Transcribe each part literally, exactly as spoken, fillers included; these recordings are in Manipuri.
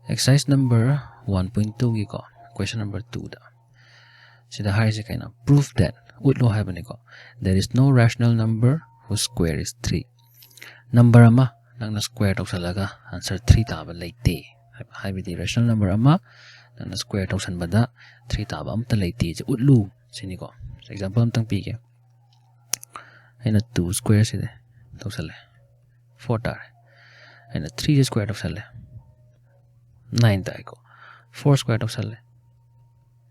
Exercise number one point two ꯒꯤꯀꯣ, question number two ꯗ ꯁꯤꯗ ꯍꯥꯏꯔꯤꯁꯦ ꯀꯩꯅꯣ? Prove that, ꯎꯠꯂꯣ ꯍꯥꯏꯕꯅꯤꯀꯣ, there is no rational number whose square is three. Number ꯑꯃ ꯅꯪꯅ square ꯇꯧꯁꯜꯂꯒ answer three ꯇꯥꯕ ꯂꯩꯇꯦ ꯍꯥꯏꯕ, ꯍꯥꯏꯕꯗꯤ rational number ꯑꯃ ꯅꯪꯅ square ꯇꯧꯁꯟꯕꯗ three ꯇꯥꯕ ꯑꯝꯇ ꯂꯩꯇꯦ, ꯁꯤ ꯎꯠꯂꯨ ꯁꯤꯅꯤꯀꯣ꯫ Example ꯑꯝꯇꯪ ꯄꯤꯒꯦ꯫ ꯑꯩꯅ two square ꯁꯤꯗ ꯇꯧꯁꯜꯂꯦ, four ꯇꯥꯔꯦ꯫ ꯑꯩꯅ three ꯁꯦ square ꯇꯧꯁꯜꯂꯦ, nine ꯇꯥꯏꯀꯣ꯫ Four square ꯇꯧꯁꯜꯂꯦ,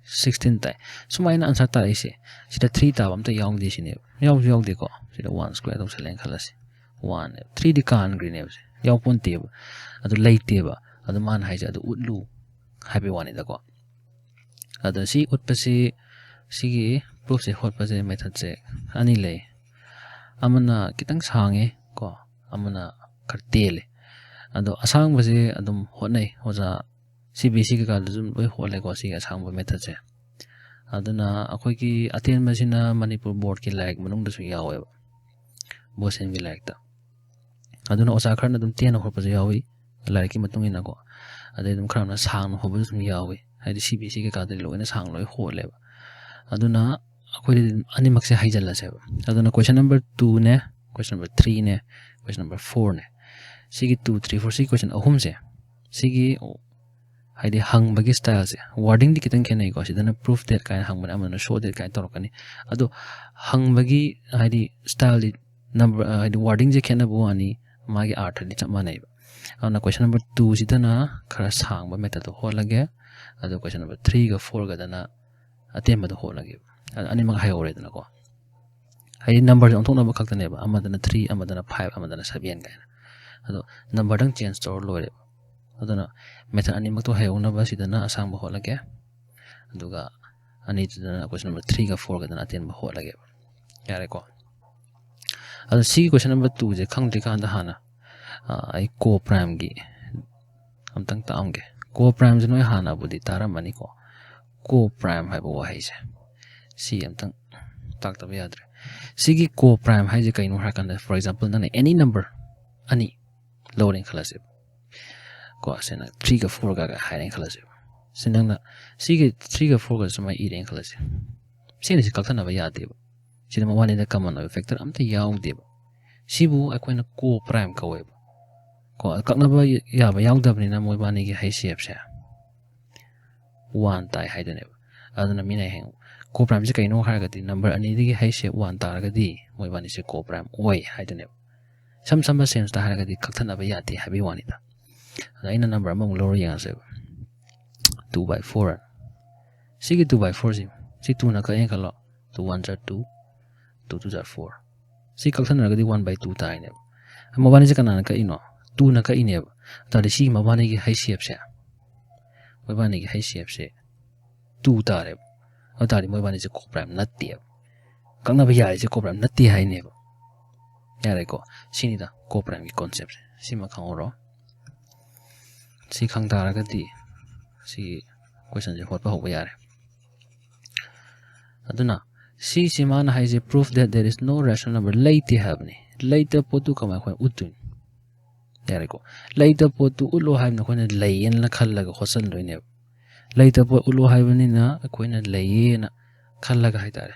sixteen ꯇꯥꯏ꯫ ꯁꯨꯃꯥꯏꯅ answer ꯇꯥꯔꯛꯏꯁꯦ, ꯁꯤꯗ three ꯇꯥꯕ ꯑꯝꯇ ꯌꯥꯎꯗꯦ ꯁꯤꯅꯦꯕ꯫ ꯌꯥꯎꯁꯨ ꯌꯥꯎꯗꯦꯀꯣ꯫ ꯁꯤꯗ one square ꯇꯧꯁꯜꯂꯦꯅ ꯈꯜꯂꯁꯤ, one ꯅꯦꯕ꯫ Three ꯗꯤ ꯀꯥꯟꯈ꯭ꯔꯤꯅꯦꯕ, ꯁꯦ ꯌꯥꯎꯄꯣꯟꯇꯦꯕ, ꯑꯗꯨ ꯂꯩꯇꯦꯕ꯫ ꯑꯗꯨ ꯃꯥꯅ ꯍꯥꯏꯁꯦ ꯑꯗꯨ ꯎꯠꯂꯨ ꯍꯥꯏꯕꯒꯤ ꯋꯥꯅꯤꯗꯀꯣ꯫ ꯑꯗꯣ ꯁꯤ ꯎꯠꯄꯁꯤ, ꯁꯤꯒꯤ proof ꯁꯦ ꯍꯣꯠꯄꯁꯦ method ꯁꯦ ꯑꯅꯤ ꯂꯩ꯫ ꯑꯃꯅ ꯈꯤꯇꯪ ꯁꯥꯡꯉꯦ ꯀꯣ, ꯑꯃꯅ ꯈꯔ ꯇꯦꯜꯂꯦ꯫ ꯑꯗꯣ ꯑꯁꯥꯡꯕꯁꯦ ꯑꯗꯨꯝ ꯍꯣꯠꯅꯩ ꯑꯣꯖꯥ, ꯁꯤ ꯕꯤ ꯑꯦꯁ ꯁꯤ ꯀꯩꯀꯥꯗꯁꯨ ꯑꯗꯨꯝ ꯂꯣꯏ ꯍꯣꯠꯂꯦꯀꯣ, ꯁꯤꯒꯤ ꯑꯁꯥꯡꯕ method ꯁꯦ꯫ ꯑꯗꯨꯅ ꯑꯩꯈꯣꯏꯒꯤ ꯑꯇꯦꯟꯕꯁꯤꯅ ꯃꯅꯤꯄꯨꯔ board ꯀꯤ ꯂꯥꯏꯔꯤꯛ ꯃꯅꯨꯡꯗꯁꯨ ꯌꯥꯎꯋꯦꯕ, ꯕꯣꯁꯦꯟꯒꯤ ꯂꯥꯏꯔꯤꯛꯇ꯫ ꯑꯗꯨꯅ ꯑꯣꯖꯥ ꯈꯔꯅ ꯑꯗꯨꯝ ꯇꯦꯟꯅ ꯍꯣꯠꯄꯁꯨ ꯌꯥꯎꯏ, ꯂꯥꯏꯔꯤꯛꯀꯤ ꯃꯇꯨꯡ ꯏꯟꯅꯀꯣ꯫ ꯑꯗꯩ ꯑꯗꯨꯝ ꯈꯔ ꯑꯃꯅ ꯁꯥꯡꯅ ꯍꯣꯠꯄꯁꯨ ꯑꯗꯨꯝ ꯌꯥꯎꯏ, ꯍꯥꯏꯗꯤ ꯁꯤ ꯕꯤ ꯑꯦꯁ ꯁꯤ ꯀꯩꯀꯥꯗꯗꯤ ꯂꯣꯏꯅ ꯁꯥꯡꯅ ꯂꯣꯏ ꯍꯣꯠꯂꯦꯕ꯫ ꯑꯗꯨꯅ ꯑꯩꯈꯣꯏꯗꯤ ꯑꯗꯨꯝ ꯑꯅꯤꯃꯛꯁꯦ ꯍꯩꯖꯜꯂꯁꯦꯕ꯫ ꯑꯗꯨꯅ question number two ꯅꯦ, question number three ꯅꯦ, question number four ꯅꯦ, ꯁꯤꯒꯤ two, three, four, ꯁꯤꯒꯤ question ꯑꯍꯨꯝꯁꯦ, ꯁꯤꯒꯤ ꯍꯥꯏꯗꯤ ꯍꯪꯕꯒꯤ style ꯁꯦ, wording ꯗꯤ ꯈꯤꯇꯪ ꯈꯦꯠꯅꯩꯀꯣ꯫ ꯁꯤꯗꯅ prove that ꯀꯥꯏꯅ ꯍꯪꯕꯅꯦ, ꯑꯃꯅ show that ꯀꯥꯏꯅ ꯇꯧꯔꯛꯀꯅꯤ꯫ ꯑꯗꯣ ꯍꯪꯕꯒꯤ ꯍꯥꯏꯗꯤ style ꯗꯤ, number, ꯍꯥꯏꯗꯤ wording ꯁꯦ ꯈꯦꯠꯅꯕ ꯋꯥꯅꯤ, ꯃꯥꯒꯤ ꯑꯥꯔꯊꯗꯤ ꯆꯞ ꯃꯥꯟꯅꯩꯕ꯫ ꯑꯗꯨꯅ question number two ꯁꯤꯗꯅ ꯈꯔ ꯁꯥꯡꯕ method ꯇꯣ ꯍꯣꯠꯂꯒꯦ, ꯑꯗꯣ question number three ꯒ four ꯒꯗꯅ ꯑꯇꯦꯟꯕꯗꯣ ꯍꯣꯠꯂꯒꯦꯕ꯫ ꯑꯗ ꯑꯅꯤꯃꯛ ꯍꯥꯏꯍꯧꯔꯦꯗꯅꯀꯣ꯫ ꯍꯥꯏꯗꯤ number ꯁꯦ ꯑꯣꯟꯊꯣꯛꯅꯕ ꯈꯛꯇꯅꯦꯕ, ꯑꯃꯗꯅ three, ꯑꯃꯗꯅ five, ꯑꯃꯗꯅ seven ꯀꯥꯏꯅ꯫ ꯑꯗꯣ number ꯗꯪ change ꯇꯧꯔ ꯂꯣꯏꯔꯦꯕ꯫ ꯑꯗꯨꯅ method ꯑꯅꯤꯃꯛꯇꯣ ꯍꯩꯍꯧꯅꯕ ꯁꯤꯗꯅ ꯑꯁꯥꯡꯕ ꯍꯣꯠꯂꯒꯦ, ꯑꯗꯨꯒ ꯑꯅꯤꯗꯨꯗꯅ question number three ꯒ four ꯒꯗꯅ ꯑꯇꯦꯟꯕ ꯍꯣꯠꯂꯒꯦꯕ꯫ ꯌꯥꯔꯦꯀꯣ? ꯑꯗꯣ ꯁꯤꯒꯤ question number two ꯁꯦ ꯈꯪꯗ꯭ꯔꯤꯀꯥꯟꯗ ꯍꯥꯟꯅ, ꯑ, ꯑꯩ co prime ꯒꯤ ꯑꯝꯇꯪ ꯇꯥꯛꯑꯝꯒꯦ꯫ Co prime ꯁꯦ ꯅꯣꯏ ꯍꯥꯟꯅꯕꯨꯗꯤ ꯇꯥꯔꯝꯃꯅꯤꯀꯣ, co prime ꯍꯥꯏꯕ ꯋꯥꯍꯩꯁꯦ꯫ ꯁꯤ ꯑꯝꯇꯪ ꯇꯥꯛꯇꯕ ꯌꯥꯗ꯭ꯔꯦ꯫ ꯁꯤꯒꯤ co prime ꯍꯥꯏꯁꯦ ꯀꯩꯅꯣ ꯍꯥꯏꯔꯀꯥꯟꯗ, for example, ꯅꯪꯅ any number ꯑꯅꯤ ꯂꯧꯔꯦꯅ ꯈꯜꯂꯁꯦꯕ꯫ ꯀꯣ, ꯁꯤꯅ ꯊ꯭ꯔꯤꯒ ꯐꯣꯔꯒ ꯍꯥꯏꯔꯦꯅ ꯈꯜꯂꯁꯦꯕ꯫ ꯁꯤ ꯅꯪꯅ ꯁꯤꯒꯤ ꯊ꯭ꯔꯤꯒ ꯐꯣꯔꯒ ꯁꯨꯃꯥꯏꯅ ꯏꯔꯦꯅ ꯈꯜꯂꯁꯦ꯫ ꯁꯤ ꯑꯅꯤꯁꯤ ꯀꯛꯊꯠꯅꯕ ꯌꯥꯗꯦꯕ꯫ ꯁꯤꯗ ꯃꯕꯥꯅꯤꯗ ꯀꯃꯟ ꯑꯣꯏꯕ ꯐꯦꯛꯇꯔ ꯑꯝꯇ ꯌꯥꯎꯗꯦꯕ꯫ ꯁꯤꯕꯨ ꯑꯩꯈꯣꯏꯅ ꯀꯣ ꯄ꯭ꯔꯥꯏꯝ ꯀꯧꯋꯦꯕ꯫ ꯀꯣ, ꯀꯛꯅꯕ ꯌꯥꯕ ꯌꯥꯎꯗꯕꯅꯤꯅ ꯃꯣꯏꯕꯥꯅꯤꯒꯤ ꯍꯩꯁꯦꯞꯁꯦ ꯋꯥꯟ ꯇꯥꯏ ꯍꯥꯏꯗꯣꯏꯅꯦꯕ꯫ ꯑꯗꯨꯅ ꯃꯤꯅ ꯍꯌꯦꯡ ꯀꯣ ꯄ꯭ꯔꯥꯏꯝꯁꯦ ꯀꯩꯅꯣ ꯍꯥꯏꯔꯒꯗꯤ, ꯅꯝꯕꯔ ꯑꯅꯤꯗꯒꯤ ꯍꯩꯁꯦꯞ ꯋꯥꯟ ꯇꯥꯔꯒꯗꯤ ꯃꯣꯏꯕꯥꯅꯤꯁꯦ ꯀꯣ ꯄ꯭ꯔꯥꯏꯝ ꯑꯣꯏ ꯍꯥꯏꯗꯣꯏꯅꯦꯕ꯫ ꯏꯁꯝ ꯁꯝꯕ ꯁꯦꯟꯁꯇ ꯍꯥꯏꯔꯒꯗꯤ ꯀꯛꯊꯠꯅꯕ ꯌꯥꯗꯦ ꯍꯥꯏꯕꯒꯤ ꯋꯥꯅꯤꯗ꯫ ꯑꯗ ꯑꯩꯅ ꯅꯝꯕꯔ ꯑꯃꯃꯨꯛ ꯂꯧꯔ ꯌꯦꯡꯉꯁꯦꯕ꯫ Two by four꯫ ꯁꯤꯒꯤ two by fourꯁꯤ, ꯁꯤ ꯇꯨꯅ ꯀꯛꯑꯦꯅ ꯈꯜꯂꯣ꯫ Two one are two, two two are four꯫ ꯁꯤ ꯀꯛꯊꯠꯅꯔꯒꯗꯤ one by two ꯇꯥꯏꯅꯦꯕ꯫ ꯃꯕꯥꯅꯤꯁꯦ ꯀꯅꯥꯅ ꯀꯛꯏꯅꯣ? ꯇꯨꯅ ꯀꯛꯏꯅꯦꯕ꯫ ꯑꯗꯨ ꯇꯥꯔꯗꯤ ꯁꯤꯒꯤ ꯃꯕꯥꯅꯤꯒꯤ ꯍꯩꯁꯦꯞꯁꯦ, ꯃꯕꯥꯅꯤꯒꯤ ꯍꯩꯁꯦꯞꯁꯦ ꯇꯨ ꯇꯥꯔꯦꯕ꯫ ꯑꯗꯨ ꯇꯥꯔꯗꯤ ꯃꯣꯏꯕꯥꯅꯤꯁꯦ ꯀꯣ ꯄ꯭ꯔꯥꯏꯝ ꯅꯠꯇꯦꯕ꯫ ꯀꯛꯅꯕ ꯌꯥꯔꯤꯁꯦ ꯀꯣ ꯄ꯭ꯔꯥꯏꯝ ꯅꯠꯇꯦ ꯍꯥꯏꯅꯦꯕ꯫ ꯌꯥꯔꯦꯀꯣ? ꯁꯤꯅꯤꯗ ꯀꯣ ꯄ꯭ꯔꯥꯏꯝꯒꯤ ꯀꯣꯟꯁꯦꯞꯁꯦ꯫ ꯁꯤꯃ ꯈꯪꯍꯧꯔꯣ꯫ ꯁꯤ ꯈꯪ ꯇꯥꯔꯒꯗꯤ ꯁꯤꯒꯤ ꯀꯣꯏꯁꯟꯁꯦ ꯍꯣꯠꯄ ꯍꯧꯕ ꯌꯥꯔꯦ꯫ ꯑꯗꯨꯅ ꯁꯤꯁꯤ ꯃꯥꯅ ꯍꯥꯏꯁꯦ, "Prove that there is no rational number", ꯂꯩꯇꯦ ꯍꯥꯏꯕꯅꯤ꯫ ꯂꯩꯇꯕ ꯄꯣꯠꯇꯨ ꯀꯃꯥꯏꯅ ꯑꯩꯈꯣꯏꯅ ꯎꯠꯇꯣꯏꯅꯣ? ꯌꯥꯔꯦꯀꯣ? ꯂꯩꯇꯕ ꯄꯣꯠꯇꯨ ꯎꯠꯂꯣ ꯍꯥꯏꯕꯅꯤ, ꯑꯩꯈꯣꯏꯅ ꯂꯩꯌꯦꯅ ꯈꯜꯂꯒ ꯍꯣꯠꯆꯟꯗꯣꯏꯅꯦꯕ꯫ ꯂꯩꯇꯕ ꯄꯣꯠ ꯎꯠꯂꯣ ꯍꯥꯏꯕꯅꯤꯅ ꯑꯩꯈꯣꯏꯅ ꯂꯩꯌꯦꯅ ꯈꯜꯂꯒ ꯍꯥꯏꯇꯥꯔꯦ,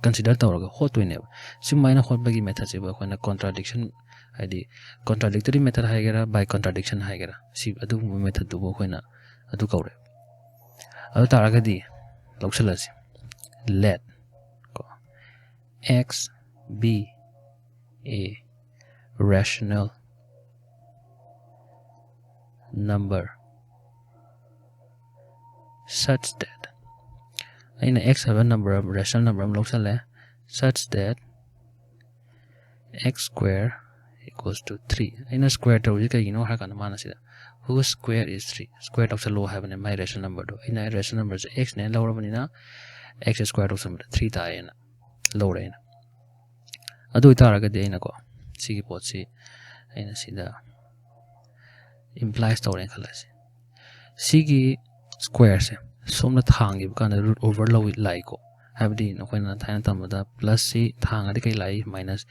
ꯀꯟꯁꯤꯗꯔ ꯇꯧꯔꯒ ꯍꯣꯠꯇꯣꯏꯅꯦꯕ꯫ ꯁꯨꯃꯥꯏꯅ ꯍꯣꯠꯄꯒꯤ ꯃꯦꯊꯠꯁꯤꯕꯨ ꯑꯩꯈꯣꯏꯅ ꯀꯣꯟꯇ꯭ꯔꯥꯗꯤꯛꯁꯟ, ꯍꯥꯏꯗꯤ ꯀꯣꯟꯇ꯭ꯔꯥꯗꯤꯛꯇꯔꯤ ꯃꯦꯊꯠ ꯍꯥꯏꯒꯦꯔꯥ, ꯕꯥꯏ ꯀꯣꯟꯇ꯭ꯔꯥꯗꯤꯛꯁꯟ ꯍꯥꯏꯒꯦꯔꯥ, ꯁꯤ ꯑꯗꯨꯒꯨꯝꯕ ꯃꯦꯊꯠꯇꯨꯕꯨ ꯑꯩꯈꯣꯏꯅ ꯑꯗꯨ ꯀꯧꯔꯦ꯫ ꯑꯗꯨ ꯇꯥꯔꯒꯗꯤ ꯂꯧꯁꯤꯜꯂꯁꯤ, let ꯀꯣ, x be a rational number such that, ꯑꯩꯅ x ꯍꯥꯏꯕ ꯅꯝꯕꯔ ꯑꯃ, ꯔꯦꯁꯅꯦꯜ ꯅꯝꯕꯔ ꯑꯃ ꯂꯧꯁꯜꯂꯦ, such that x square equals to three꯫ ꯑꯩꯅ ꯁ꯭ꯀ꯭ꯋꯦꯔ ꯇꯧꯔꯤꯁꯦ ꯀꯩꯒꯤꯅꯣ ꯍꯥꯏꯔ ꯀꯥꯟꯗ, ꯃꯥꯅ ꯁꯤꯗ "Whose square is three?" Square ꯇꯧꯁꯜꯂꯣ ꯍꯥꯏꯕꯅꯦ ꯃꯥꯏ ꯔꯦꯁꯅꯦꯜ ꯅꯝꯕꯔꯗꯣ꯫ ꯑꯩꯅ ꯔꯦꯁꯅꯦꯜ ꯅꯝꯕꯔꯁꯦ x ꯅꯦꯅ ꯂꯧꯔꯕꯅꯤꯅ x ꯁ꯭ꯀ꯭ꯋꯦꯔ ꯇꯧꯁꯟꯕꯗ ꯊ꯭ꯔꯤ ꯇꯥꯏꯌꯦꯅ ꯂꯧꯔꯦ ꯑꯩꯅ꯫ ꯑꯗꯨ ꯑꯣꯏꯇꯥꯔꯒꯗꯤ ꯑꯩꯅꯀꯣ, ꯁꯤꯒꯤ ꯄꯣꯠꯁꯤ ꯑꯩꯅ ꯁꯤꯗ ꯏꯝꯄ꯭ꯂꯥꯏꯁ ꯇꯧꯔꯦꯅ ꯈꯜꯂꯁꯤ꯫ ꯁꯤꯒꯤ ꯁ꯭ꯀ꯭ꯋꯦꯔꯁꯦ ꯁꯣꯝꯗ ꯊꯥꯡꯈꯤꯕ ꯀꯥꯟꯗ ꯔꯨꯠ ꯑꯣꯚꯔ ꯂꯧꯏ ꯂꯥꯛꯏꯀꯣ꯫ ꯍꯥꯏꯕꯗꯤ ꯅꯈꯣꯏꯅ ꯊꯥꯏꯅ ꯇꯝꯕꯗ ꯄ꯭ꯂꯁꯁꯤ ꯊꯥꯡꯉꯗꯤ ꯀꯩ ꯂꯥꯛꯏ? ꯃꯥꯏꯅꯁ꯫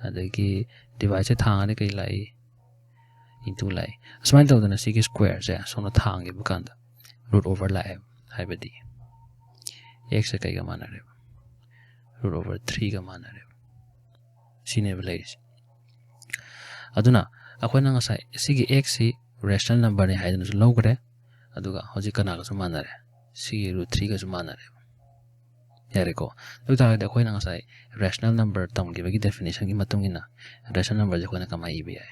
ꯑꯗꯒꯤ ꯗꯤꯚꯥꯏꯠꯁꯦ ꯊꯥꯡꯉꯗꯤ ꯀꯩ ꯂꯥꯛꯏ? into ꯂꯥꯛꯑꯦ꯫ ꯑꯁꯨꯃꯥꯏꯅ ꯇꯧꯗꯅ ꯁꯤꯒꯤ squareꯁꯦ ꯁꯣꯝꯗ ꯊꯥꯡꯈꯤꯕ ꯀꯥꯟꯗ root over ꯂꯥꯛꯑꯦꯕ꯫ ꯍꯥꯏꯕꯗꯤ x ꯁꯦ ꯀꯩꯒ ꯃꯥꯟꯅꯔꯦꯕ? Root over threeꯒ ꯃꯥꯟꯅꯔꯦꯕ꯫ ꯁꯤꯅꯦꯕ ꯂꯩꯔꯤꯁꯦ꯫ ꯑꯗꯨꯅ ꯑꯩꯈꯣꯏꯅ ꯉꯁꯥꯏ ꯁꯤꯒꯤ x ꯁꯤ rational numberꯅꯤ ꯍꯥꯏꯗꯨꯅꯁꯨ ꯂꯧꯈ꯭ꯔꯦ꯫ ꯑꯗꯨꯒ ꯍꯧꯖꯤꯛ ꯀꯅꯥꯒꯁꯨ ꯃꯥꯟꯅꯔꯦ? ꯁꯤꯒꯤ root threeꯒꯁꯨ ꯃꯥꯟꯅꯔꯦꯕ꯫ ꯌꯥꯔꯦꯀꯣ? ꯑꯗꯨ ꯑꯣꯏꯇꯥꯔꯒꯗꯤ ꯑꯩꯈꯣꯏꯅ ꯉꯁꯥꯏ rational number ꯇꯝꯈꯤꯕꯒꯤ definitionꯒꯤ ꯃꯇꯨꯡ ꯏꯟꯅ rational numberꯁꯦ ꯑꯩꯈꯣꯏꯅ ꯀꯃꯥꯏꯅ ꯏꯕ ꯌꯥꯏ?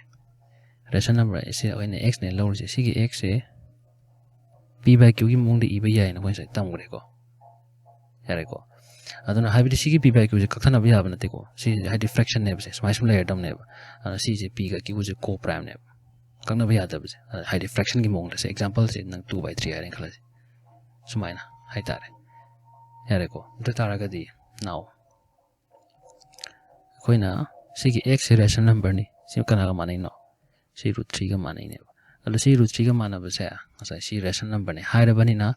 Rational number ꯁꯦ ꯑꯩꯈꯣꯏꯅ xꯅꯦ ꯂꯧꯔꯤꯁꯦ꯫ ꯁꯤꯒꯤ x ꯁꯦ p by qꯒꯤ ꯃꯑꯣꯡꯗ ꯏꯕ ꯌꯥꯏꯅ ꯑꯩꯈꯣꯏ ꯉꯁꯥꯏ ꯇꯝꯈ꯭ꯔꯦꯀꯣ꯫ ꯌꯥꯔꯦꯀꯣ? ꯑꯗꯨꯅ ꯍꯥꯏꯕꯗꯤ ꯁꯤꯒꯤ p by qꯁꯦ ꯀꯛꯊꯠꯅꯕ ꯌꯥꯕ ꯅꯠꯇꯦꯀꯣ꯫ ꯁꯤ ꯍꯥꯏꯗꯤ fractionꯅꯦꯕꯁꯦ, ꯁꯨꯃꯥꯏ ꯁꯨꯝ ꯂꯩꯔꯗꯕꯅꯦꯕ꯫ ꯑꯗꯨꯅ ꯁꯤꯁꯦ pꯒ qꯁꯦ co-primeꯅꯦꯕ꯫ ꯀꯛꯅꯕ ꯌꯥꯗꯕꯁꯦ꯫ ꯑ, ꯍꯥꯏꯗꯤ fractionꯒꯤ ꯃꯑꯣꯡꯗ ꯁꯦ exampleꯁꯦ ꯅꯪ two by three ꯍꯥꯏꯔꯦꯅ ꯈꯜꯂꯁꯤ꯫ ꯁꯨꯃꯥꯏꯅ ꯍꯥꯏꯇꯥꯔꯦ꯫ ꯌꯥꯔꯦꯀꯣ? ꯑꯗꯨ ꯇꯥꯔꯒꯗꯤ now ꯑꯩꯈꯣꯏꯅ ꯁꯤꯒꯤ x ꯁꯦ rational numberꯅꯤ꯫ ꯁꯤ ꯀꯅꯥꯒ ꯃꯥꯟꯅꯩꯅꯣ? ꯁꯤ root threeꯒ ꯃꯥꯟꯅꯩꯅꯦꯕ꯫ ꯑꯗꯣ ꯁꯤ root threeꯒ ꯃꯥꯟꯅꯕꯁꯦ ꯉꯁꯥꯏ ꯁꯤ rational numberꯅꯤ ꯍꯥꯏꯔꯕꯅꯤꯅ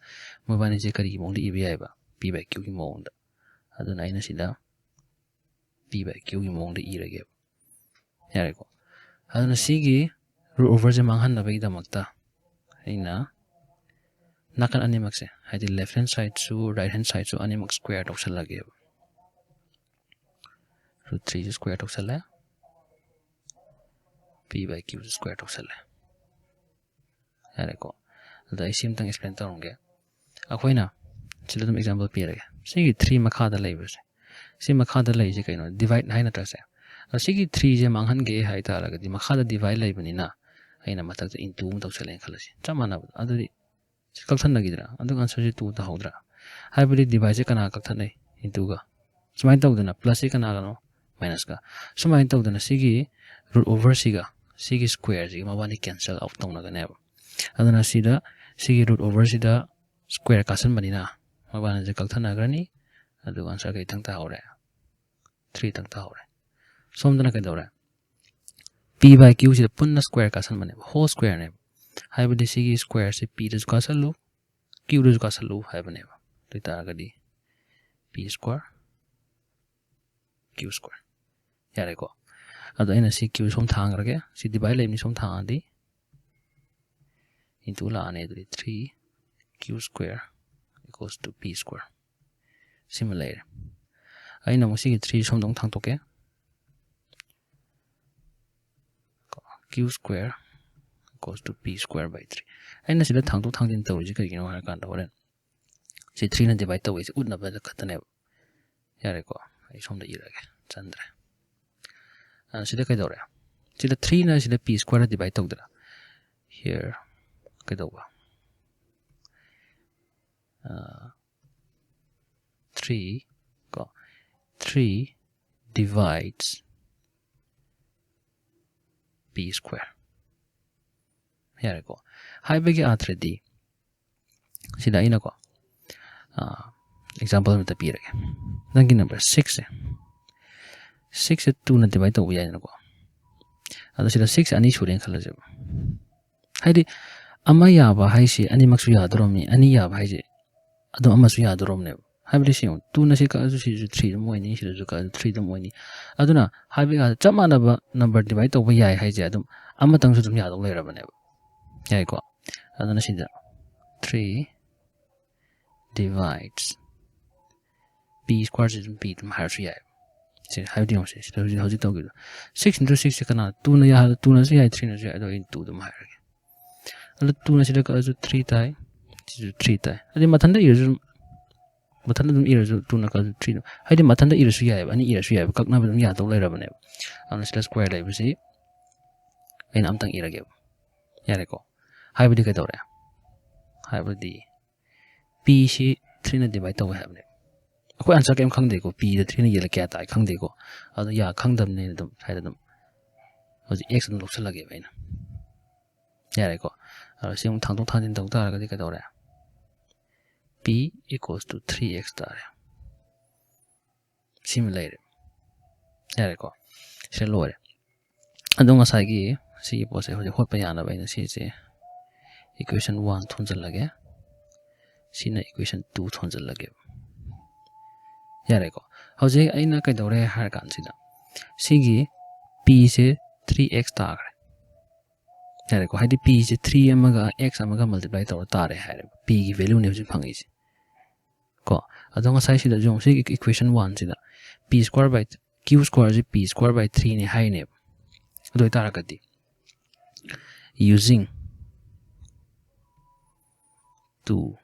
ꯃꯣꯏꯕꯥꯅꯤꯁꯦ ꯀꯔꯤꯒꯤ ꯃꯑꯣꯡꯗ ꯏꯕ ꯌꯥꯏꯕ? P by qꯒꯤ ꯃꯑꯣꯡꯗ꯫ ꯑꯗꯨꯅ ꯑꯩꯅ ꯁꯤꯗ p by qꯒꯤ ꯃꯑꯣꯡꯗ ꯏꯔꯒꯦꯕ꯫ ꯌꯥꯔꯦꯀꯣ? ꯑꯗꯨꯅ ꯁꯤꯒꯤ root overꯁꯦ ꯃꯥꯡꯍꯟꯅꯕꯒꯤꯗꯃꯛꯇ ꯑꯩꯅ ꯅꯥꯀꯟ ꯑꯅꯤꯃꯛꯁꯦ, ꯍꯥꯏꯗꯤ left hand sideꯁꯨ right hand sideꯁꯨ ꯑꯅꯤꯃꯛ square ꯇꯧꯁꯜꯂꯒꯦꯕ꯫ Root threeꯁꯨ square ꯇꯧꯁꯜꯂꯦ, p by qꯁꯨ square ꯇꯧꯁꯜꯂꯦ꯫ ꯌꯥꯔꯦꯀꯣ? ꯑꯗꯣ ꯑꯩ ꯁꯤ ꯑꯝꯇꯪ explain ꯇꯧꯔꯝꯒꯦ꯫ ꯑꯩꯈꯣꯏꯅ ꯁꯤꯗ ꯑꯗꯨꯝ example ꯄꯤꯔꯒꯦ꯫ ꯁꯤꯒꯤ three ꯃꯈꯥꯗ ꯂꯩꯕꯁꯦ, ꯁꯤ ꯃꯈꯥꯗ ꯂꯩꯔꯤꯁꯦ ꯀꯩꯅꯣ? Divide ꯍꯥꯏ ꯅꯠꯇ꯭ꯔꯥ ꯁꯦ? ꯑꯗꯣ ꯁꯤꯒꯤ threeꯁꯦ ꯃꯥꯡꯍꯟꯒꯦ ꯍꯥꯏ ꯇꯥꯔꯒꯗꯤ ꯃꯈꯥꯗ divide ꯂꯩꯕꯅꯤꯅ ꯑꯩꯅ ꯃꯊꯛꯇ into ꯑꯃ ꯇꯧꯁꯜꯂꯦꯅ ꯈꯜꯂꯁꯤ, ꯆꯞ ꯃꯥꯟꯅꯕꯗꯣ꯫ ꯑꯗꯨꯗꯤ ꯁꯤ ꯀꯛꯊꯠꯅꯈꯤꯗ꯭ꯔꯥ? ꯑꯗꯨꯒ answerꯁꯦ two ꯇꯥꯍꯧꯗ꯭ꯔꯥ? ꯍꯥꯏꯕꯗꯤ divideꯁꯦ ꯀꯅꯥ ꯀꯛꯊꯠꯅꯩ? Intoꯒ꯫ ꯁꯨꯃꯥꯏꯅ ꯇꯧꯗꯅ plusꯁꯤ ꯀꯅꯥꯒꯅꯣ? Minusꯀ꯫ ꯁꯨꯃꯥꯏꯅ ꯇꯧꯗꯅ ꯁꯤꯒꯤ root overꯁꯤꯒ ꯁꯤꯒꯤ squareꯁꯤꯒ ꯃꯕꯥꯅꯤ cancel out ꯇꯧꯅꯒꯅꯦꯕ꯫ ꯑꯗꯨꯅ ꯁꯤꯗ ꯁꯤꯒꯤ root overꯁꯤꯗ square ꯀꯥꯁꯟꯕꯅꯤꯅ ꯃꯕꯥꯅꯤꯁꯦ ꯀꯛꯊꯠꯅꯈ꯭ꯔꯅꯤ꯫ ꯑꯗꯨꯒ answer ꯀꯩꯇꯪ ꯇꯥꯍꯧꯔꯦ? Threeꯇꯪ ꯇꯥꯍꯧꯔꯦ꯫ ꯁꯣꯝꯗꯅ ꯀꯩꯗꯧꯔꯦ? P by qꯁꯤꯗ ꯄꯨꯟꯅ square ꯀꯥꯁꯟꯕꯅꯦꯕ, whole squareꯅꯦꯕ꯫ ꯍꯥꯏꯕꯗꯤ ꯁꯤꯒꯤ squareꯁꯤ pꯗꯁꯨ ꯀꯥꯁꯜꯂꯨ, qꯗꯁꯨ ꯀꯥꯁꯜꯂꯨ ꯍꯥꯏꯕꯅꯦꯕ꯫ ꯑꯗꯨ ꯑꯣꯏꯇꯥꯔꯒꯗꯤ p square q square꯫ ꯌꯥꯔꯦꯀꯣ? ꯑꯗꯣ ꯑꯩꯅ ꯁꯤ ꯀ꯭ꯌꯨ ꯁꯣꯝ ꯊꯥꯡꯈ꯭ꯔꯒꯦ꯫ ꯁꯤ ꯗꯤꯚꯥꯏꯠ ꯂꯩꯕꯅꯤ, ꯁꯣꯝ ꯊꯥꯡꯉꯗꯤ ꯏꯟꯇꯨ ꯂꯥꯛꯑꯅꯤ꯫ ꯑꯗꯨꯗꯤ three q square equals to p square꯫ ꯁꯤꯃ ꯂꯩꯔꯦ꯫ ꯑꯩꯅ ꯑꯃꯨꯛ ꯁꯤꯒꯤ ꯊ꯭ꯔꯤ ꯁꯣꯝꯗ ꯑꯃꯨꯛ ꯊꯥꯡꯇꯣꯛꯀꯦ꯫ Q square equals to p square by three꯫ ꯑꯩꯅ ꯁꯤꯗ ꯊꯥꯡꯗꯣꯛ ꯊꯥꯡꯖꯤꯟ ꯇꯧꯔꯤꯁꯤ ꯀꯩꯒꯤꯅꯣ ꯍꯥꯏꯔꯀꯥꯟꯗ, ꯍꯣꯔꯦꯟ ꯁꯤ ꯊ꯭ꯔꯤꯅ ꯗꯤꯚꯥꯏꯠ ꯇꯧꯕꯩꯁꯦ ꯎꯠꯅꯕ ꯈꯛꯇꯅꯦꯕ꯫ ꯌꯥꯔꯦꯀꯣ, ꯑꯩ ꯁꯣꯝꯗ ꯏꯔꯒꯦ, ꯆꯟꯗ꯭ꯔꯦ꯫ ꯑ, ꯁꯤꯗ ꯀꯩꯗꯧꯔꯦ? ꯁꯤꯗ ꯊ꯭ꯔꯤꯅ ꯁꯤꯗ p square ꯗꯤꯚꯥꯏꯠ ꯇꯧꯗꯅ, here ꯀꯩꯗꯧꯕ? ꯑ, three ꯀꯣ, three divides p square꯫ ꯌꯥꯔꯦꯀꯣ? ꯍꯥꯏꯕꯒꯤ ꯑꯥꯊ꯭ꯔꯗꯤ, ꯁꯤꯗ ꯑꯩꯅꯀꯣ, ꯑꯦꯛꯖꯥꯝꯄꯜ ꯑꯃꯇ ꯄꯤꯔꯒꯦ꯫ ꯅꯪꯒꯤ ꯅꯝꯕꯔ ꯁꯤꯛꯁꯁꯦ, ꯁꯤꯛꯁꯁꯦ ꯇꯨꯅ ꯗꯤꯚꯥꯏꯠ ꯇꯧꯕ ꯌꯥꯏꯗꯅꯀꯣ꯫ ꯑꯗꯣ ꯁꯤꯗ ꯁꯤꯛꯁ ꯑꯅꯤ ꯁꯨꯔꯦꯅ ꯈꯜꯂꯁꯦꯕ꯫ ꯍꯥꯏꯗꯤ, ꯑꯃ ꯌꯥꯕ ꯍꯥꯏꯁꯤ ꯑꯅꯤꯃꯛꯁꯨ ꯌꯥꯗꯣꯔꯝꯅꯤ, ꯑꯅꯤ ꯌꯥꯕ ꯍꯥꯏꯁꯤ ꯑꯗꯨꯝ ꯑꯃꯁꯨ ꯌꯥꯗꯣꯔꯝꯅꯦꯕ꯫ ꯍꯥꯏꯕꯗꯤ ꯁꯤ ꯌꯦꯡꯉꯨ, ꯇꯨꯅ ꯁꯤ ꯀꯛꯑꯁꯨ ꯁꯤꯁꯨ ꯊ꯭ꯔꯤ ꯑꯗꯨꯝ ꯑꯣꯏꯅꯤ, ꯁꯤꯗꯁꯨ ꯀꯛꯑꯁꯨ ꯊ꯭ꯔꯤ ꯑꯗꯨꯝ ꯑꯣꯏꯅꯤ꯫ ꯑꯗꯨꯅ ꯍꯥꯏꯕ ꯌꯥ-, ꯆꯞ ꯃꯥꯟꯅꯕ ꯅꯝꯕꯔ ꯗꯤꯚꯥꯏꯠ ꯇꯧꯕ ꯌꯥꯏ ꯍꯥꯏꯁꯦ ꯑꯗꯨꯝ ꯑꯃꯇꯪꯁꯨ ꯑꯗꯨꯝ ꯌꯥꯗꯧ ꯂꯩꯔꯕꯅꯦꯕ꯫ ꯌꯥꯏꯀꯣ? ꯑꯗꯨꯅ ꯁꯤꯗ three divides p square ꯁꯤ ꯑꯗꯨꯝ p ꯑꯗꯨꯝ ꯍꯥꯏꯔꯁꯨ ꯌꯥꯏ꯫ ꯁꯤ ꯍꯥꯏꯕꯗꯤ ꯌꯦꯡꯉꯨꯁꯦ, ꯁꯤꯗ ꯍꯧꯖꯤꯛ, ꯍꯧꯖꯤꯛ ꯇꯧꯈꯤꯕꯗꯣ, six into six ꯁꯦ ꯀꯅꯥ? ꯇꯨꯅ ꯌꯥ-, ꯇꯨꯅꯁꯨ ꯌꯥꯏ, ꯊ꯭ꯔꯤꯅꯁꯨ ꯌꯥꯏ, ꯑꯗꯣ ꯑꯩꯅ ꯇꯨ ꯑꯗꯨꯝ ꯍꯥꯏꯔꯒꯦ꯫ ꯑꯗꯣ ꯇꯨꯅ ꯁꯤꯗ ꯀꯛꯑꯁꯨ ꯊ꯭ꯔꯤ ꯇꯥꯏ, ꯁꯤꯁꯨ ꯊ꯭ꯔꯤ ꯇꯥꯏ꯫ ꯑꯗꯩ ꯃꯊꯟꯇ ꯏꯔꯁꯨ ꯑꯗꯨꯝ, ꯃꯊꯟꯇ ꯑꯗꯨꯝ ꯏꯔꯁꯨ ꯇꯨꯅ ꯀꯛꯑꯁꯨ ꯊ꯭ꯔꯤ ꯑꯗꯨꯝ, ꯍꯥꯏꯗꯤ ꯃꯊꯟꯇ ꯏꯔꯁꯨ ꯌꯥꯏꯑꯕ, ꯑꯅꯤ ꯏꯔꯁꯨ ꯌꯥꯏꯑꯕ, ꯀꯛꯅꯕ ꯑꯗꯨꯝ ꯌꯥꯗꯧ ꯂꯩꯔꯕꯅꯦꯕ꯫ ꯑꯗꯨꯅ ꯁꯤꯗ ꯁ꯭ꯀ꯭ꯋꯦꯔ ꯂꯩꯕꯁꯤ ꯑꯩꯅ ꯑꯝꯇꯪ ꯏꯔꯒꯦꯕ꯫ ꯌꯥꯔꯦꯀꯣ? ꯍꯥꯏꯕꯗꯤ ꯀꯩꯗꯧꯔꯦ? ꯍꯥꯏꯕꯗꯤ p ꯁꯤ ꯊ꯭ꯔꯤꯅ ꯗꯤꯚꯥꯏꯠ ꯇꯧꯋꯦ ꯍꯥꯏꯕꯅꯦ꯫ ꯑꯩꯈꯣꯏ ꯑꯟꯁꯔ ꯀꯩꯝ ꯈꯪꯗꯦꯀꯣ, p ꯗ ꯊ꯭ꯔꯤꯅ ꯌꯦꯜꯂꯦ ꯀꯌꯥ ꯇꯥꯏ ꯈꯪꯗꯦꯀꯣ꯫ ꯑꯗꯣ ꯌꯥ ꯈꯪꯗꯕꯅꯤꯅ ꯑꯗꯨꯝ ꯁ꯭ꯋꯥꯏꯗ ꯑꯗꯨꯝ ꯍꯧꯖꯤꯛ x ꯑꯗꯨꯝ ꯂꯧꯁꯜꯂꯒꯦꯕ ꯑꯩꯅ꯫ ꯌꯥꯔꯦꯀꯣ? ꯑꯗꯣ ꯁꯤ ꯑꯃꯨꯛ ꯊꯥꯡꯗꯣꯛ ꯊꯥꯡꯖꯤꯟ ꯇꯧ ꯇꯥꯔꯒꯗꯤ ꯀꯩꯗꯧꯔꯦ? P equals to three x ꯇꯥꯔꯦ꯫ ꯁꯤꯃ ꯂꯩꯔꯦ꯫ ꯌꯥꯔꯦꯀꯣ? ꯁꯤ ꯂꯣꯏꯔꯦ꯫ ꯑꯗꯣ ꯉꯁꯥꯏꯒꯤ ꯁꯤꯒꯤ ꯄꯣꯠꯁꯦ ꯍꯧꯖꯤꯛ ꯍꯣꯠꯄ ꯌꯥꯅꯕ ꯑꯩꯅ ꯁꯤꯁꯦ equation one ꯊꯣꯟꯖꯜꯂꯒꯦ, ꯁꯤꯅ equation two ꯊꯣꯟꯖꯜꯂꯒꯦ꯫ ꯌꯥꯔꯦꯀꯣ? ꯍꯧꯖꯤꯛ ꯑꯩꯅ ꯀꯩꯗꯧꯔꯦ ꯍꯥꯏꯔ ꯀꯥꯟꯁꯤꯗ, ꯁꯤꯒꯤ Pꯁꯦ three x ꯇꯥꯈ꯭ꯔꯦ꯫ ꯌꯥꯔꯦꯀꯣ? ꯍꯥꯏꯗꯤ Pꯁꯦ three ꯑꯃꯒ x ꯑꯃꯒ multiply ꯇꯧꯔ ꯇꯥꯔꯦ ꯍꯥꯏꯔꯦꯕ꯫ Pꯒꯤ valueꯅꯦ ꯍꯧꯖꯤꯛ ꯐꯪꯉꯤꯁꯦ꯫ ꯀꯣ, ꯑꯗꯣ ꯉꯁꯥꯏ ꯁꯤꯗꯁꯨ ꯌꯦꯡꯉꯨ, ꯁꯤꯒꯤ equation oneꯁꯤꯗ P square by, Q squareꯁꯦ P square by threeꯅꯦ ꯍꯥꯏꯅꯦꯕ꯫ ꯑꯗꯨ ꯑꯣꯏꯇꯥꯔꯒꯗꯤ using two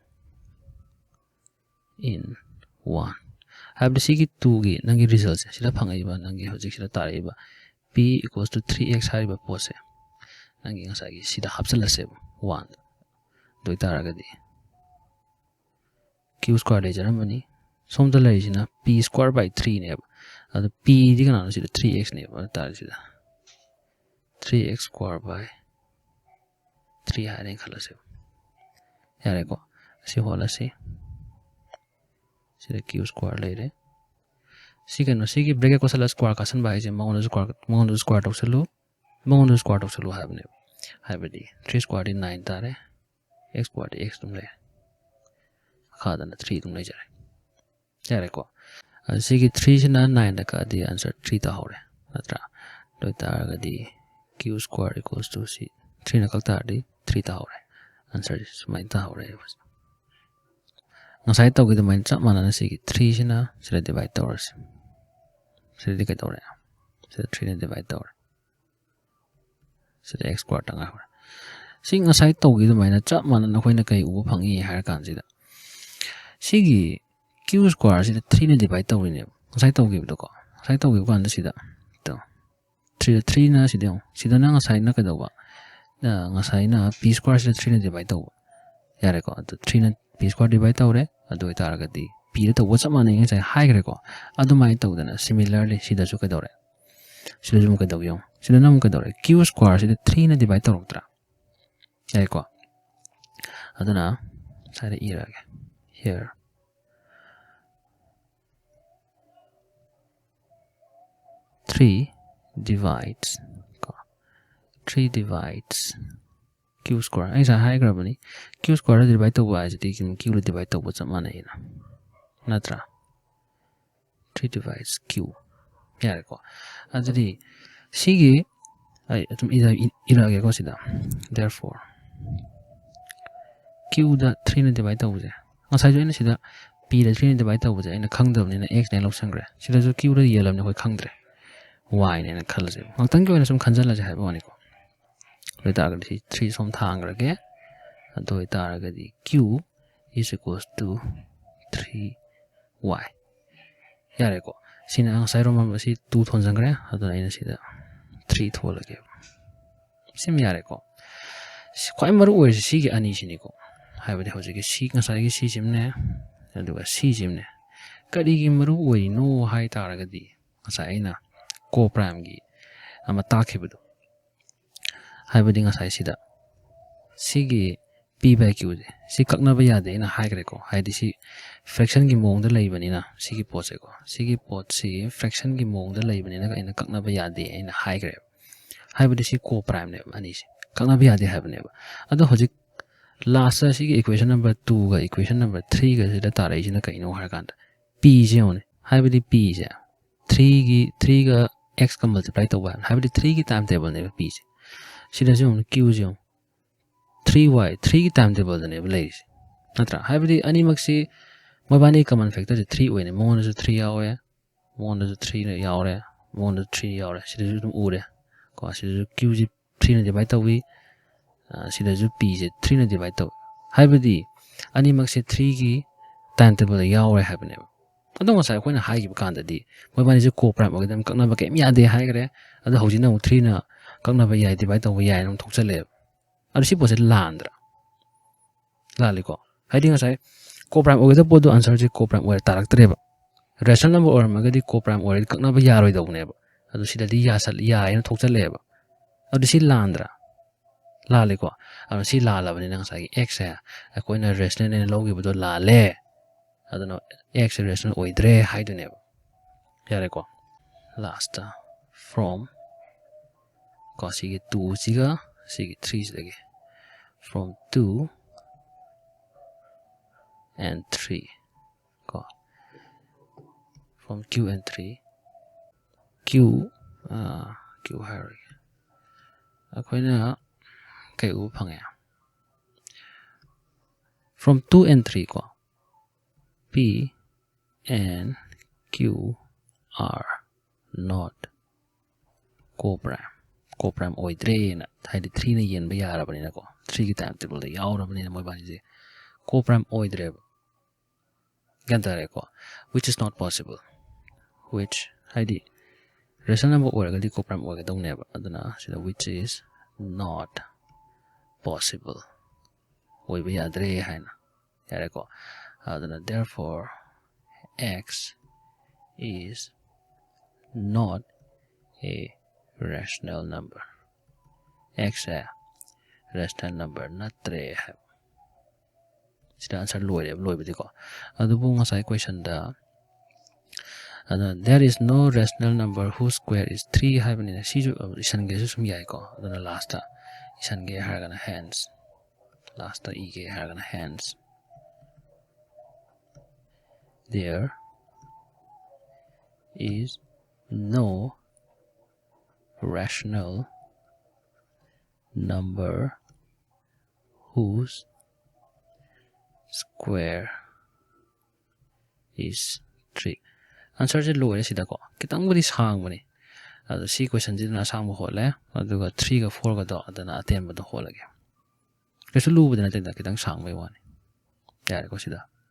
in one, ꯍꯥꯏꯕꯗꯤ ꯁꯤꯒꯤ twoꯒꯤ ꯅꯪꯒꯤ resultꯁꯦ, ꯁꯤꯗ ꯐꯪꯉꯛꯏꯕ, ꯅꯪꯒꯤ ꯍꯧꯖꯤꯛ ꯁꯤꯗ ꯇꯥꯔꯛꯏꯕ P equals to three x ꯍꯥꯏꯔꯤꯕ ꯄꯣꯠꯁꯦ ꯅꯪꯒꯤ ꯉꯁꯥꯏꯒꯤ ꯁꯤꯗ ꯍꯥꯞꯆꯤꯜꯂꯁꯦꯕ, one꯫ ꯑꯗꯨ ꯑꯣꯏꯇꯥꯔꯒꯗꯤ Q square ꯂꯩꯖꯔꯝꯕꯅꯤ꯫ ꯁꯣꯝꯗ ꯂꯩꯔꯤꯁꯤꯅ P square by threeꯅꯦꯕ꯫ ꯑꯗꯣ Pꯗꯤ ꯀꯅꯥꯅꯣ? ꯁꯤꯗ three xꯅꯦꯕ꯫ ꯑꯗꯨ ꯇꯥꯔꯗꯤ ꯁꯤꯗ three x square by three ꯍꯥꯏꯔꯦꯅ ꯈꯜꯂꯁꯦꯕ꯫ ꯌꯥꯔꯦꯀꯣ? ꯑꯁꯤ ꯍꯣꯜꯂꯁꯤ꯫ ꯁꯤꯗ Q square ꯂꯩꯔꯦ꯫ ꯁꯤ ꯀꯩꯅꯣ, ꯁꯤꯒꯤ bracket ꯀꯣꯠꯁꯜꯂ square ꯀꯥꯁꯟꯕ ꯍꯥꯏꯁꯦ ꯃꯉꯣꯟꯗꯁꯨ square, ꯃꯉꯣꯟꯗꯁꯨ square ꯇꯧꯁꯜꯂꯨ, ꯃꯉꯣꯟꯗꯁꯨ square ꯇꯧꯁꯜꯂꯨ ꯍꯥꯏꯕꯅꯦꯕ꯫ ꯍꯥꯏꯕꯗꯤ three squareꯗꯤ nine ꯇꯥꯔꯦ, x squareꯗꯤ x ꯑꯗꯨꯝ ꯂꯩꯔꯦ, ꯃꯈꯥꯗꯅ three ꯑꯗꯨꯝ ꯂꯩꯖꯔꯦ꯫ ꯌꯥꯔꯦꯀꯣ? ꯑꯗꯨ ꯁꯤꯒꯤ threeꯁꯤꯅ nineꯗ ꯀꯛꯑꯗꯤ answer three ꯇꯥꯍꯧꯔꯦ, ꯅꯠꯇ꯭ꯔꯥ? ꯑꯗꯨ ꯑꯣꯏꯇꯥꯔꯒꯗꯤ Q square equals to ꯁꯤ threeꯅ ꯀꯛ ꯇꯥꯔꯗꯤ three ꯇꯥꯍꯧꯔꯦ꯫ Answerꯁꯤ ꯁꯨꯃꯥꯏꯅ ꯇꯥꯍꯧꯔꯦ꯫ ꯉꯁꯥꯏ ꯇꯧꯈꯤ ꯑꯗꯨꯃꯥꯏꯅ ꯆꯞ ꯃꯥꯟꯅꯅ ꯁꯤꯒꯤ threeꯁꯤꯅ ꯁꯤꯗ divide ꯇꯧꯔꯁꯤ꯫ ꯁꯤꯗꯗꯤ ꯀꯩꯗꯧꯔꯦ? ꯁꯤꯗ threeꯅ divide ꯇꯧꯔꯦ꯫ ꯁꯤꯗ x square ꯇ ꯉꯥꯏꯍꯧꯔꯦ꯫ ꯁꯤ ꯉꯁꯥꯏ ꯇꯧꯈꯤ ꯑꯗꯨꯃꯥꯏꯅ ꯆꯞ ꯃꯥꯟꯅꯅ ꯑꯩꯈꯣꯏꯅ ꯀꯩ ꯎꯕ ꯐꯪꯉꯤ ꯍꯥꯏꯔ ꯀꯥꯟꯁꯤꯗ, ꯁꯤꯒꯤ Q squareꯁꯤꯗ threeꯅ divide ꯇꯧꯔꯤꯅꯦꯕ, ꯉꯁꯥꯏ ꯇꯧꯈꯤꯕꯗꯣꯀꯣ꯫ ꯉꯁꯥꯏ ꯇꯧꯈꯤꯕ ꯀꯥꯟꯗ ꯁꯤꯗ, ꯇꯣ, threeꯗ threeꯅ ꯁꯤꯗ ꯌꯦꯡꯉꯨ, ꯁꯤꯗꯅ ꯉꯁꯥꯏꯅ ꯀꯩꯗꯧꯕ? ꯑ, ꯉꯁꯥꯏꯅ P squareꯁꯤꯗ threeꯅ divide ꯇꯧꯕ꯫ ꯌꯥꯔꯦꯀꯣ? ꯑꯗꯨ threeꯅ P square divide ꯇꯧꯔꯦ꯫ ꯑꯗꯨ ꯑꯣꯏꯇꯥꯔꯒꯗꯤ Pꯗ ꯇꯧꯕ ꯆꯞ ꯃꯥꯟꯅꯩ, ꯉꯁꯥꯏ ꯍꯥꯏꯈ꯭ꯔꯦꯀꯣ꯫ ꯑꯗꯨꯃꯥꯏꯅ ꯇꯧꯗꯅ similarly ꯁꯤꯗꯁꯨ ꯀꯩꯗꯧꯔꯦ? ꯁꯤꯗꯁꯨ ꯑꯃꯨꯛ ꯀꯩꯗꯧꯒꯦ ꯌꯦꯡꯉꯨ꯫ ꯁꯤꯗꯅ ꯑꯃꯨꯛ ꯀꯩꯗꯧꯔꯦ? Q squareꯁꯤꯗ threeꯅ divide ꯇꯧꯔꯛꯇ꯭ꯔꯥ? ꯌꯥꯏꯀꯣ? ꯑꯗꯨꯅ ꯁ꯭ꯋꯥꯏꯗ ꯏꯔꯒꯦ꯫ Here three divides ꯀꯣ, three divides Q square꯫ ꯑꯩ ꯉꯁꯥꯏ ꯍꯥꯏꯈ꯭ꯔꯕꯅꯤ, Q squareꯗ divide ꯇꯧꯕ ꯍꯥꯏꯁꯤꯗꯤ Qꯗ divide ꯇꯧꯕ ꯆꯞ ꯃꯥꯟꯅꯩꯅ, ꯅꯠꯇ꯭ꯔꯥ? Three divides Q꯫ ꯌꯥꯔꯦꯀꯣ? ꯑꯗꯨꯗꯤ ꯁꯤꯒꯤ ꯑꯩ ꯑꯗꯨꯝ ꯏꯔꯛꯑꯒꯦꯀꯣ ꯁꯤꯗ, therefore ꯀ꯭ꯌꯨꯗ ꯊ꯭ꯔꯤꯅ ꯗꯤꯚꯥꯏꯠ ꯇꯧꯕꯁꯦ, ꯉꯁꯥꯏꯁꯨ ꯑꯩꯅ ꯁꯤꯗ ꯄꯤꯗ ꯊ꯭ꯔꯤꯅ ꯗꯤꯚꯥꯏꯠ ꯇꯧꯕꯁꯦ ꯑꯩꯅ ꯈꯪꯗꯕꯅꯤꯅ ꯑꯦꯛꯁꯅ ꯑꯩꯅ ꯂꯧꯁꯟꯈ꯭ꯔꯦ꯫ ꯁꯤꯗꯁꯨ ꯀ꯭ꯌꯨꯗ ꯌꯦꯜꯂꯕꯅꯤ, ꯑꯩꯈꯣꯏ ꯈꯪꯗ꯭ꯔꯦ, ꯋꯥꯏꯅꯦꯅ ꯈꯜꯂꯁꯦ꯫ ꯉꯥꯛꯇꯪꯒꯤ ꯑꯣꯏꯅ ꯁꯨꯝ ꯈꯟꯖꯜꯂꯁꯦ ꯍꯥꯏꯕ ꯋꯥꯅꯤꯀꯣ꯫ ꯑꯗꯨ ꯑꯣꯏꯇꯥꯔꯒꯗꯤ ꯁꯤ ꯊ꯭ꯔꯤ ꯁꯣꯝ ꯊꯥꯡꯈ꯭ꯔꯒꯦ꯫ ꯑꯗꯨ ꯑꯣꯏꯇꯥꯔꯒꯗꯤ q is equals to three y꯫ ꯌꯥꯔꯦꯀꯣ꯫ ꯁꯤꯅ ꯉꯁꯥꯏ ꯔꯣ ꯅꯝꯕꯔ ꯑꯁꯤ ꯇꯨ ꯊꯣꯟꯖꯟꯈ꯭ꯔꯦ, ꯑꯗꯨꯅ ꯑꯩꯅ ꯁꯤꯗ ꯊ꯭ꯔꯤ ꯊꯣꯜꯂꯒꯦꯕ꯫ ꯁꯤꯃ ꯌꯥꯔꯦꯀꯣ꯫ ꯁꯤ ꯈ꯭ꯋꯥꯏ ꯃꯔꯨ ꯑꯣꯏꯔꯤꯁꯤ ꯁꯤꯒꯤ ꯑꯅꯤꯁꯤꯅꯤꯀꯣ꯫ ꯍꯥꯏꯕꯗꯤ ꯍꯧꯖꯤꯛꯀꯤ ꯁꯤ, ꯉꯁꯥꯏꯒꯤ ꯁꯤꯁꯤꯃꯅꯦ, ꯑꯗꯨꯒ ꯁꯤꯁꯤꯃꯅꯦ꯫ ꯀꯔꯤꯒꯤ ꯃꯔꯨ ꯑꯣꯏꯔꯤꯅꯣ ꯍꯥꯏ ꯇꯥꯔꯒꯗꯤ, ꯉꯁꯥꯏ ꯑꯩꯅ ꯀꯣ ꯄ꯭ꯔꯥꯏꯝꯒꯤ ꯑꯃ ꯇꯥꯛꯈꯤꯕꯗꯣ, ꯍꯥꯏꯕꯗꯤ ꯉꯁꯥꯏ ꯁꯤꯗ ꯁꯤꯒꯤ p by qꯁꯦ ꯁꯤ ꯀꯛꯅꯕ ꯌꯥꯗꯦ ꯑꯩꯅ ꯍꯥꯏꯈ꯭ꯔꯦꯀꯣ꯫ ꯍꯥꯏꯗꯤ ꯁꯤ ꯐ꯭ꯔꯦꯛꯁꯟꯒꯤ ꯃꯑꯣꯡꯗ ꯂꯩꯕꯅꯤꯅ, ꯁꯤꯒꯤ ꯄꯣꯠꯁꯦꯀꯣ, ꯁꯤꯒꯤ ꯄꯣꯠꯁꯤ ꯐ꯭ꯔꯦꯛꯁꯟꯒꯤ ꯃꯑꯣꯡꯗ ꯂꯩꯕꯅꯤꯅ ꯑꯩꯅ ꯀꯛꯅꯕ ꯌꯥꯗꯦ ꯑꯩꯅ ꯍꯥꯏꯈ꯭ꯔꯦꯕ꯫ ꯍꯥꯏꯕꯗꯤ ꯁꯤ ꯀꯣ ꯄ꯭ꯔꯥꯏꯝꯅꯦꯕ, ꯑꯅꯤꯁꯦ ꯀꯛꯅꯕ ꯌꯥꯗꯦ ꯍꯥꯏꯕꯅꯦꯕ꯫ ꯑꯗꯣ ꯍꯧꯖꯤꯛ ꯂꯥꯁꯇ ꯁꯤꯒꯤ ꯏꯀ꯭ꯋꯦꯁꯟ ꯅꯝꯕꯔ ꯇꯨꯒ ꯏꯀ꯭ꯋꯦꯁꯟ ꯅꯝꯕꯔ ꯊ꯭ꯔꯤꯒꯁꯤꯗ ꯇꯥꯔꯛꯏꯁꯤꯅ ꯀꯩꯅꯣ ꯍꯥꯏꯔꯀꯥꯟꯗ, pꯁꯦ ꯌꯦꯡꯉꯨꯅꯦ꯫ ꯍꯥꯏꯕꯗꯤ pꯁꯦ ꯊ꯭ꯔꯤꯒꯤ, ꯊ꯭ꯔꯤꯒ ꯑꯦꯛꯁꯀ ꯃꯜꯇꯤꯄ꯭ꯂꯥꯏ ꯇꯧꯕ ꯍꯥꯏꯕ, ꯍꯥꯏꯕꯗꯤ ꯊ꯭ꯔꯤꯒꯤ ꯇꯥꯏꯝ ꯇꯦꯕꯜꯅꯦꯕ pꯁꯦ꯫ ꯁꯤꯗꯁꯨ ꯌꯦꯡꯉꯨꯅꯦ, qꯁꯦ ꯌꯦꯡꯉꯨ, ꯊ꯭ꯔꯤ ꯋꯥꯏ, ꯊ꯭ꯔꯤꯒꯤ ꯇꯥꯏꯝ ꯇꯦꯕꯜꯗꯅꯦꯕ ꯂꯩꯔꯤꯁꯦ, ꯅꯠꯇ꯭ꯔꯥ? ꯍꯥꯏꯕꯗꯤ ꯑꯅꯤꯃꯛꯁꯤ ꯃꯣꯏꯕꯥꯅꯤ ꯀꯃꯟ ꯐꯦꯛꯇꯔꯁꯦ ꯊ꯭ꯔꯤ ꯑꯣꯏꯅꯦ꯫ ꯃꯉꯣꯟꯗꯁꯨ ꯊ꯭ꯔꯤ ꯌꯥꯎꯋꯦ, ꯃꯉꯣꯟꯗꯁꯨ ꯊ꯭ꯔꯤ ꯌꯥꯎꯔꯦ, ꯃꯉꯣꯟꯗꯁꯨ ꯊ꯭ꯔꯤ ꯌꯥꯎꯔꯦ, ꯁꯤꯗꯁꯨ ꯑꯗꯨꯝ ꯎꯔꯦ ꯀꯣ꯫ ꯁꯤꯗꯁꯨ qꯁꯦ ꯊ꯭ꯔꯤꯅ ꯗꯤꯚꯥꯏꯠ ꯇꯧꯏ, ꯑ, ꯁꯤꯗꯁꯨ pꯁꯦ ꯊ꯭ꯔꯤꯅ ꯗꯤꯚꯥꯏꯠ ꯇꯧꯏ꯫ ꯍꯥꯏꯕꯗꯤ ꯑꯅꯤꯃꯛꯁꯦ ꯊ꯭ꯔꯤꯒꯤ ꯇꯥꯏꯝ ꯇꯦꯕꯜꯗ ꯌꯥꯎꯔꯦ ꯍꯥꯏꯕꯅꯦꯕ꯫ ꯑꯗꯣ ꯉꯁꯥꯏ ꯑꯩꯈꯣꯏꯅ ꯍꯥꯏꯈꯤꯕ ꯀꯥꯟꯗꯗꯤ ꯃꯣꯏꯕꯥꯅꯤꯁꯦ ꯀꯣ ꯄ꯭ꯔꯥꯏꯝ ꯑꯣꯏꯒꯗꯕꯅꯤ, ꯀꯛꯅꯕ ꯀꯩꯝ ꯌꯥꯗꯦ ꯍꯥꯏꯈ꯭ꯔꯦ꯫ ꯑꯗꯣ ꯍꯧꯖꯤꯛꯅ ꯑꯃꯨꯛ ꯊ꯭ꯔꯤꯅ ꯀꯛꯅꯕ ꯌꯥꯏ, ꯗꯤꯚꯥꯏꯠ ꯇꯧꯕ ꯌꯥꯏꯅ ꯑꯃꯨꯛ ꯊꯣꯛꯆꯜꯂꯛꯑꯦꯕ꯫ ꯑꯗꯣ ꯁꯤ ꯄꯣꯠꯁꯦ ꯂꯥꯟꯗ꯭ꯔꯥ? ꯂꯥꯜꯂꯤꯀꯣ꯫ ꯍꯥꯏꯗꯤ ꯉꯁꯥꯏ ꯀꯣ ꯄ꯭ꯔꯥꯏꯝ ꯑꯣꯏꯒꯗꯕ ꯄꯣꯠꯇꯣ ꯑꯟꯁꯔꯁꯦ ꯀꯣ ꯄ꯭ꯔꯥꯏꯝ ꯑꯣꯏꯔ ꯇꯥꯔꯛꯇ꯭ꯔꯦꯕ꯫ ꯔꯦꯁꯅꯦꯜ ꯅꯝꯕꯔ ꯑꯣꯏꯔꯝꯃꯒꯗꯤ ꯀꯣ ꯄ꯭ꯔꯥꯏꯝ ꯑꯣꯏꯔꯗꯤ ꯀꯛꯅꯕ ꯌꯥꯔꯣꯏꯗꯧꯕꯅꯦꯕ꯫ ꯑꯗꯣ ꯁꯤꯗꯗꯤ ꯌꯥꯁꯜ-, ꯌꯥꯏꯅ ꯊꯣꯛꯆꯜꯂꯛꯑꯦꯕ꯫ ꯑꯗꯨ ꯁꯤ ꯂꯥꯟꯗ꯭ꯔꯥ? ꯂꯥꯜꯂꯤꯀꯣ꯫ ꯑꯗꯣ ꯁꯤ ꯂꯥꯜꯂꯕꯅꯤꯅ ꯉꯁꯥꯏꯒꯤ ꯑꯦꯛꯁꯁꯦ ꯑꯩꯈꯣꯏꯅ ꯔꯦꯁꯅꯦꯜ ꯑꯣꯏꯅ ꯂꯧꯈꯤꯕꯗꯣ ꯂꯥꯜꯂꯦ꯫ ꯑꯗꯨꯅ ꯑꯦꯛꯁꯁꯦ ꯔꯦꯁꯅꯦꯜ ꯑꯣꯏꯗ꯭ꯔꯦ ꯍꯥꯏꯗꯣꯏꯅꯦꯕ꯫ ꯌꯥꯔꯦꯀꯣ꯫ ꯂꯥꯁꯇ from ꯀꯣ, ꯁꯤꯒꯤ ꯇꯨꯁꯤꯒ ꯁꯤꯒꯤ ꯊ꯭ꯔꯤꯁꯤꯗꯒꯤ, from two and three ꯀꯣ, from q and three, q, ꯑ, Q ꯍꯥꯏꯔꯒꯦ꯫ ꯑꯩꯈꯣꯏꯅ ꯀꯩ ꯎꯕ ꯐꯪꯉꯦ? From two and three ꯀꯣ, P and Q are not co-prime, co-prime ꯑꯣꯏꯗ꯭ꯔꯦꯅ, ꯍꯥꯏꯗꯤ ꯊ꯭ꯔꯤꯅ ꯌꯦꯟꯕ ꯌꯥꯔꯕꯅꯤꯅꯀꯣ, ꯊ꯭ꯔꯤꯒꯤ time tableꯗ ꯌꯥꯎꯔꯕꯅꯤꯅ ꯃꯣꯏꯕꯥꯅꯤꯁꯦ co-prime ꯑꯣꯏꯗ꯭ꯔꯦꯕ꯫ ꯒ꯭ꯌꯥꯟ ꯇꯥꯔꯦꯀꯣ? Which is not possible, which ꯍꯥꯏꯗꯤ ꯔꯦꯁꯅꯦꯜ ꯅꯝꯕꯔ ꯑꯣꯏꯔꯒꯗꯤ co-prime ꯑꯣꯏꯒꯗꯧꯅꯦꯕ꯫ ꯑꯗꯨꯅ ꯁꯤꯗ which is not possible, ꯑꯣꯏꯕ ꯌꯥꯗ꯭ꯔꯦ ꯍꯥꯏꯅ꯫ ꯌꯥꯔꯦꯀꯣ? ꯑꯗꯨꯅ therefore x is not a rational number, x say rational number ꯅꯠꯇ꯭ꯔꯦ ꯍꯥꯏꯕ꯫ ꯁꯤꯗ answer ꯂꯣꯏꯔꯦꯕ, ꯂꯣꯏꯕꯗꯤꯀꯣ꯫ ꯑꯗꯨꯕꯨ ꯉꯁꯥꯏ questionꯗ ꯑꯗꯨꯅ there is no rational number whose square is three ꯍꯥꯏꯕꯅꯤꯅ ꯁꯤꯁꯨ ꯏꯁꯟꯒꯦꯁꯨ ꯁꯨꯝ ꯌꯥꯏꯀꯣ꯫ ꯑꯗꯨꯅ lastꯇ ꯏꯁꯟꯒꯦ ꯍꯥꯏꯔꯒꯅ hence, lastꯇ ꯏꯒꯦ ꯍꯥꯏꯔꯒꯅ hence there is no rational number whose square is three꯫ Answerꯁꯦ ꯂꯣꯏꯔꯦ ꯁꯤꯗꯀꯣ꯫ ꯈꯤꯇꯪꯕꯨꯗꯤ ꯁꯥꯡꯕꯅꯤ, ꯑꯗꯣ ꯁꯤ questionꯁꯤꯗꯅ ꯑꯁꯥꯡꯕ ꯍꯣꯠꯂꯦ, ꯑꯗꯨꯒ threeꯒ fourꯒꯗꯣ ꯑꯗꯨꯅ ꯑꯇꯦꯟꯕꯗꯣ ꯍꯣꯠꯂꯒꯦ꯫ ꯀꯩꯁꯨ ꯂꯨꯕꯗꯤ ꯅꯠꯇꯦꯗ, ꯈꯤꯇꯪ ꯁꯥꯡꯕꯩ ꯋꯥꯅꯤ꯫ ꯌꯥꯔꯦꯀꯣ ꯁꯤꯗ꯫